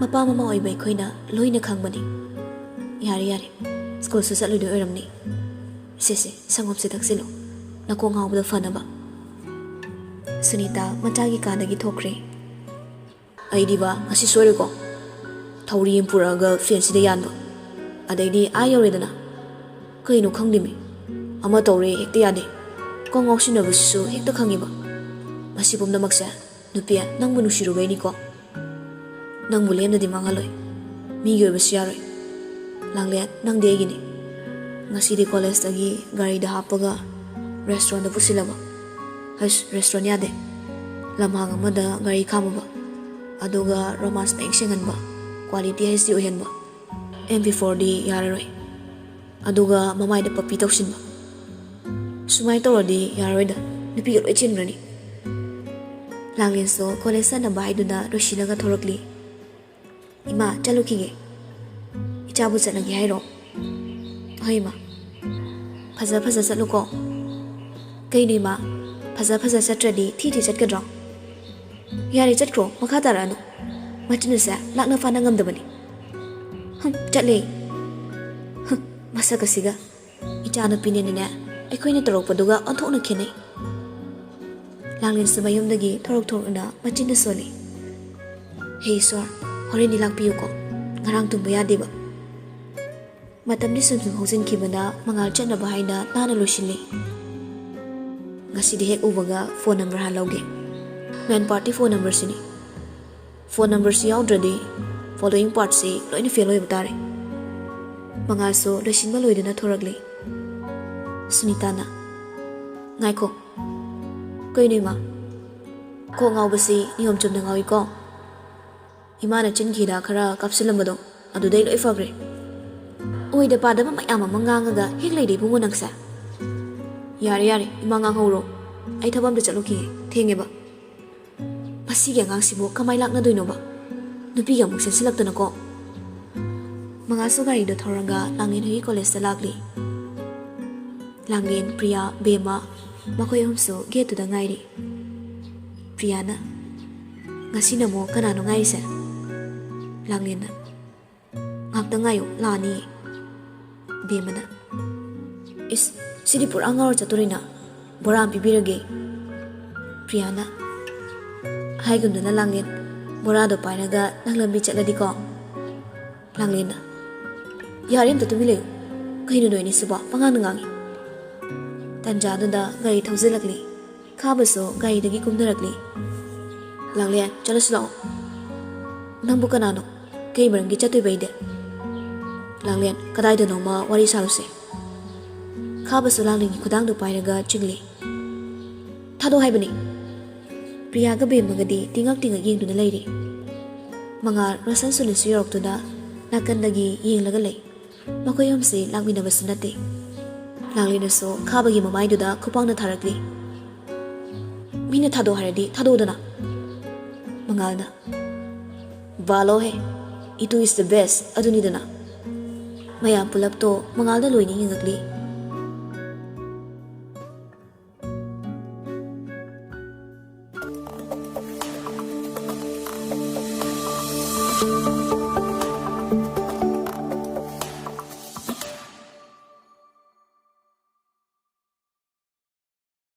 ꯃꯄꯥ ꯃꯃꯥ ꯑꯣꯏꯕ ꯑꯩꯈꯣꯏꯅ ꯂꯣꯏꯅ ꯈꯪꯕꯅꯤ꯫ ꯌꯥꯔꯦ, ꯌꯥꯔꯦ, ꯁ꯭ꯀꯨꯜꯁꯨ ꯆꯠꯂꯨꯗꯣꯏ ꯑꯣꯏꯔꯝꯅꯤ꯫ ꯁꯦ, ꯁꯦ, ꯁꯪꯒꯣꯝꯁꯦ ꯊꯛꯆꯤꯜꯂꯨ, ꯅꯀꯣꯛ ꯉꯥꯎꯕꯗꯣ ꯐꯅꯕ꯫" ꯁꯨꯅꯤꯇꯥ ꯃꯆꯥꯒꯤ ꯀꯥꯗꯒꯤ ꯊꯣꯛꯈ꯭ꯔꯦ꯫ "ꯑꯩꯗꯤꯕ ꯉꯁꯤ ꯁꯣꯏꯔꯣꯏꯀꯣ꯫ ꯊꯧꯔꯤ ꯑꯃ ꯄꯨꯔꯛꯑꯒ ꯐꯦꯟꯁꯤꯗ ꯌꯥꯟꯕ꯫ ꯑꯗꯩꯗꯤ ꯑꯥ ꯌꯧꯔꯦꯗꯅ꯫ ꯀꯩꯅꯣ ꯈꯪꯗꯦꯃꯤ, ꯑꯃ ꯇꯧꯔꯦ ꯍꯦꯛꯇ ꯌꯥꯗꯦ꯫ ꯀꯣꯛ ꯉꯥꯎꯁꯤꯟꯅꯕꯁꯤꯁꯨ ꯍꯦꯛꯇ ꯈꯪꯉꯦꯕ꯫ ꯃꯁꯤ ꯄꯨꯝꯅꯃꯛꯁꯦ, ꯅꯨꯄꯤ, ꯅꯪꯕꯨ ꯅꯨꯡꯁꯤꯔꯨꯕꯩꯅꯤꯀꯣ꯫ ꯅꯪꯕꯨ ꯂꯦꯝꯅꯗꯤ ꯃꯥꯡꯍꯜꯂꯣꯏ꯫ ꯃꯤꯒꯤ ꯑꯣꯏꯕꯁꯨ ꯌꯥꯔꯣꯏ꯫ ꯂꯥꯡꯂꯦꯟ, ꯅꯪꯗꯤ ꯑꯩꯒꯤꯅꯤ꯫ ꯉꯁꯤꯗꯤ ꯀꯣꯂꯦꯖꯇꯒꯤ ꯒꯥꯔꯤꯗ ꯍꯥꯞꯄꯒ ꯔꯦꯁꯇꯨꯔꯦꯟꯗ ꯄꯨꯁꯤꯜꯂꯕ꯫ ꯍꯩꯁ, ꯔꯦꯁꯇꯨꯔꯦꯟ ꯌꯥꯗꯦ꯫ ꯂꯝꯍꯥꯡ ꯑꯃꯗ ꯒꯥꯔꯤ ꯈꯥꯝꯃꯕ꯫ ꯑꯗꯨꯒ ꯔꯣꯃꯥꯟꯁ ꯃꯌꯦꯛ ꯁꯦꯡꯍꯟꯕ, ꯀ꯭ꯋꯥꯂꯤꯇꯤ ꯍꯩꯆ ꯗꯤ ꯑꯣꯏꯍꯟꯕ꯫ ꯑꯦꯝ ꯄꯤ ꯐꯣꯔꯗꯤ ꯌꯥꯔꯔꯣꯏ꯫ ꯑꯗꯨꯒ ꯃꯃꯥꯏꯗ ꯄꯞꯄꯤ ꯇꯧꯁꯤꯟꯕ꯫ ꯁꯨꯃꯥꯏꯅ ꯇꯧꯔꯗꯤ ꯌꯥꯔꯔꯣꯏꯗ, ꯅꯨꯄꯤꯒ ꯂꯣꯏ ꯆꯤꯟꯈ꯭ꯔꯅꯤ꯫" ꯂꯥꯡꯂꯦꯟꯁꯨ ꯀꯣꯂꯦꯖ ꯆꯠꯅꯕ ꯍꯥꯏꯗꯨꯅ ꯂꯣꯏꯁꯤꯜꯂꯒ ꯊꯣꯔꯛꯂꯤ꯫ "ꯏꯃꯥ, ꯆꯠꯂꯨꯈꯤꯒꯦ꯫" "ꯏꯆꯥꯕꯨ ꯆꯠꯂꯒꯦ ꯍꯥꯏꯔꯣ?" "ꯍꯣꯏ, ꯏꯃꯥ꯫" "ꯐꯖ ꯐꯖ ꯆꯠꯂꯨꯀꯣ꯫" "ꯀꯩꯅꯣ, ꯏꯃꯥ?" ꯐꯖ ꯐꯖ ꯆꯠꯇ꯭ꯔꯗꯤ ꯊꯤ ꯊꯤ ꯆꯠꯀꯗ꯭ꯔꯣ? ꯌꯥꯔꯦ, ꯆꯠꯈ꯭ꯔꯣ, ꯃꯈꯥ ꯇꯥꯔꯛꯑꯅꯨ꯫ ꯃꯆꯤꯟ ꯑꯁꯦ ꯂꯥꯛꯅ ꯐꯥꯅ ꯉꯝꯗꯕꯅꯤ꯫ ꯍꯝ, ꯆꯠꯂꯦ꯫ ꯍꯝ, ꯃꯁꯛ ꯑꯁꯤꯒ꯫ ꯏꯆꯥꯅꯨꯄꯤꯅꯦꯅꯅꯦ, ꯑꯩꯈꯣꯏꯅ ꯇꯧꯔꯛꯄꯗꯨꯒ ꯑꯣꯟꯊꯣꯛꯅ ꯈꯦꯠꯅꯩ꯫ ꯂꯥꯡꯂꯦꯟꯁꯨ ꯃꯌꯨꯝꯗꯒꯤ ꯊꯣꯔꯛ ꯊꯣꯔꯛꯅ ꯃꯆꯤꯟꯗ ꯁꯣꯜꯂꯤ꯫ "ꯍꯦ ꯏꯁꯣꯔ, ꯍꯣꯔꯦꯟꯗꯤ ꯂꯥꯛꯄꯤꯌꯨꯀꯣ, ꯉꯔꯥꯡ ꯇꯨꯝꯕ ꯌꯥꯗꯦꯕ"꯫ ꯃꯇꯝꯗꯤ ꯁꯨꯝ ꯁꯨꯝ ꯍꯧꯖꯤꯟꯈꯤꯕꯅ ꯃꯉꯥꯜ ꯆꯠꯅꯕ ꯍꯥꯏꯅ ꯅꯥꯟꯅ ꯂꯣꯏꯁꯤꯜꯂꯤ꯫ "ꯉꯁꯤꯗꯤ ꯍꯦꯛ ꯎꯕꯒ ꯐꯣꯟ ꯅꯝꯕꯔ ꯍꯥꯟꯅ ꯂꯧꯒꯦ꯫ ꯃꯦꯟ ꯄꯥꯔꯠꯇꯤ ꯐꯣꯟ ꯅꯝꯕꯔꯁꯤꯅꯤ꯫ ꯐꯣꯟ ꯅꯝꯕꯔꯁꯤ ꯌꯥꯎꯗ꯭ꯔꯗꯤ ꯐꯣꯂꯣꯋꯤꯡ ꯄꯥꯔꯠꯁꯤ ꯂꯣꯏꯅ ꯐꯦꯜ ꯑꯣꯏꯕ ꯇꯥꯔꯦ"꯫ ꯃꯉꯥꯜꯁꯨ ꯂꯣꯏꯁꯤꯟꯕ ꯂꯣꯏꯗꯅ ꯊꯣꯔꯛꯂꯤ꯫ ꯁꯨꯅꯤꯇꯥꯅ, "ꯉꯥꯏꯈꯣ꯫ ꯀꯩꯅꯣ ꯏꯃꯥ? ꯀꯣꯛ ꯉꯥꯎꯕꯁꯤ ꯅꯤꯌꯣꯝ ꯆꯨꯝꯅ ꯉꯥꯎꯏꯀꯣ꯫ ꯏꯃꯥꯅ ꯆꯤꯟꯈꯤꯗ ꯈꯔ ꯀꯥꯞꯁꯤꯜꯂꯝꯕꯗꯣ, ꯑꯗꯨꯗꯩ ꯂꯣꯏ ꯐꯈ꯭ꯔꯦ꯫ ꯑꯣꯏꯗ ꯄꯥꯗꯕ ꯃꯌꯥꯝ ꯑꯃ ꯉꯥꯡꯉꯒ ꯍꯦꯛ ꯂꯩꯔꯦ ꯏꯕꯨꯡꯉꯣ ꯅꯪꯁꯦ꯫ ꯌꯥꯔꯦ, ꯌꯥꯔꯦ, ꯏꯃꯥ ꯉꯥꯡꯍꯧꯔꯣ꯫ ꯑꯩ ꯊꯕꯛ ꯑꯝꯇ ꯆꯠꯂꯨꯈꯤꯒꯦ, ꯊꯦꯡꯉꯦꯕ"꯫ ꯃꯁꯤꯒꯤ ꯑꯉꯥꯡꯁꯤꯕꯨ ꯀꯃꯥꯏ ꯂꯥꯛꯅꯗꯣꯏꯅꯣꯕ? ꯅꯨꯄꯤꯒ ꯑꯃꯨꯛ ꯆꯦꯟꯁꯤꯜꯂꯛꯇꯅꯀꯣ꯫ ꯃꯉꯥꯜꯁꯨ ꯒꯥꯔꯤꯗꯣ ꯊꯧꯔꯒ ꯂꯥꯡꯂꯦꯟ ꯍꯣꯏꯒꯤ ꯀꯣꯂꯦꯖꯇ ꯂꯥꯛꯂꯤ꯫ ꯂꯥꯡꯂꯦꯟ, ꯄ꯭ꯔꯤꯌꯥ, ꯕꯦꯝꯃ, ꯃꯈꯣꯏ ꯑꯍꯨꯝꯁꯨ ꯒꯦꯠꯇꯨꯗ ꯉꯥꯏꯔꯤ꯫ ꯄ꯭ꯔꯤꯌꯥꯅ, "ꯉꯁꯤꯅ ꯑꯃꯨꯛ ꯀꯅꯥꯅꯣ ꯉꯥꯏꯔꯤꯁꯦ?" ꯂꯥꯡꯂꯦꯟꯅ, "ꯉꯥꯛꯇ ꯉꯥꯏꯌꯨ, ꯂꯥꯛꯑꯅꯤꯌꯦ"꯫ ꯕꯦꯝꯃꯅ, "ꯏꯁ, ꯁꯤꯗꯤ ꯄꯨꯔꯥ ꯉꯥꯎꯔ ꯆꯠꯇꯣꯔꯤꯅ꯫ ꯕꯣꯔꯥ ꯑꯃ ꯄꯤꯕꯤꯔꯒꯦ"꯫ ꯄ꯭ꯔꯤꯌꯥꯅ, ꯍꯥꯏꯒꯨꯝꯗꯅ ꯂꯥꯡꯂꯦꯟ, ꯕꯣꯔꯥꯗꯣ ꯄꯥꯏꯔꯒ ꯅꯪ ꯂꯝꯕꯤ ꯆꯠꯂꯗꯤꯀꯣ꯫ ꯂꯥꯡꯂꯦꯟꯅ, "ꯌꯥꯔꯦ, ꯑꯝꯇ ꯇꯨꯃꯤꯟ ꯂꯩꯌꯨ꯫ ꯀꯩꯅꯣ ꯅꯣꯏꯅꯤꯁꯤꯕꯣ, ꯄꯉꯥꯡꯗ ꯉꯥꯡꯉꯤ"꯫ ꯇꯟꯖꯥꯗꯨꯗ ꯒꯥꯔꯤ ꯊꯧꯖꯤꯜꯂꯛꯂꯤ꯫ ꯈꯥꯕꯁꯨ ꯒꯥꯔꯤꯗꯒꯤ ꯀꯨꯝꯊꯔꯛꯂꯤ꯫ "ꯂꯥꯡꯂꯦꯟ, ꯆꯠꯂꯁꯤ ꯂꯥꯛꯑꯣ"꯫ "ꯅꯪꯕꯨ ꯀꯅꯥꯅꯣ? ꯀꯩ ꯃꯔꯝꯒꯤ ꯆꯠꯇꯣꯏꯕ ꯑꯩꯗꯤ?" ꯂꯥꯡꯂꯦꯟ, "ꯀꯗꯥꯏꯗꯅꯣꯃ ꯋꯥꯔꯤ ꯁꯥꯔꯨꯁꯦ"꯫ ꯈꯥꯕꯁꯨ ꯂꯥꯡꯂꯦꯟꯒꯤ ꯈꯨꯗꯥꯡꯗꯨ ꯄꯥꯏꯔꯒ ꯆꯤꯡꯂꯤ꯫ "ꯊꯥꯗꯣꯛ ꯍꯥꯏꯕꯅꯤ"꯫ ꯄ꯭ꯔꯤꯌꯥꯒ ꯕꯦꯝꯃꯒꯗꯤ ꯇꯤꯉꯛ ꯇꯤꯉꯛ ꯌꯦꯡꯗꯨꯅ ꯂꯩꯔꯤ꯫ ꯃꯉꯥꯜ, ꯔꯣꯁꯟ, ꯁꯨꯅꯤꯁꯨ ꯌꯧꯔꯛꯇꯨꯅ ꯅꯥꯀꯟꯗꯒꯤ ꯌꯦꯡꯂꯒ ꯂꯩ꯫ ꯃꯈꯣꯏ ꯑꯍꯨꯝꯁꯤ ꯂꯥꯛꯃꯤꯟꯅꯕꯁꯨ ꯅꯠꯇꯦ꯫ ꯂꯥꯡꯂꯦꯟꯅꯁꯨ ꯈꯥꯕꯒꯤ ꯃꯃꯥꯏꯗꯨꯗ ꯈꯨꯄꯥꯛꯅ ꯊꯥꯔꯛꯂꯤ꯫ "ꯃꯤꯅ ꯊꯥꯗꯣꯛ ꯍꯥꯏꯔꯗꯤ ꯊꯥꯗꯣꯛꯎꯗꯅ"꯫ ꯃꯉꯥꯜꯅ, "ꯕꯥꯂꯣ ꯍꯦ, ꯏꯇꯨ is the best ꯑꯗꯨꯅꯤꯗꯅ"꯫ ꯃꯌꯥꯝ ꯄꯨꯂꯞꯇꯣ ꯃꯉꯥꯜꯗ ꯂꯣꯏꯅ ꯌꯦꯡꯉꯛꯂꯤ꯫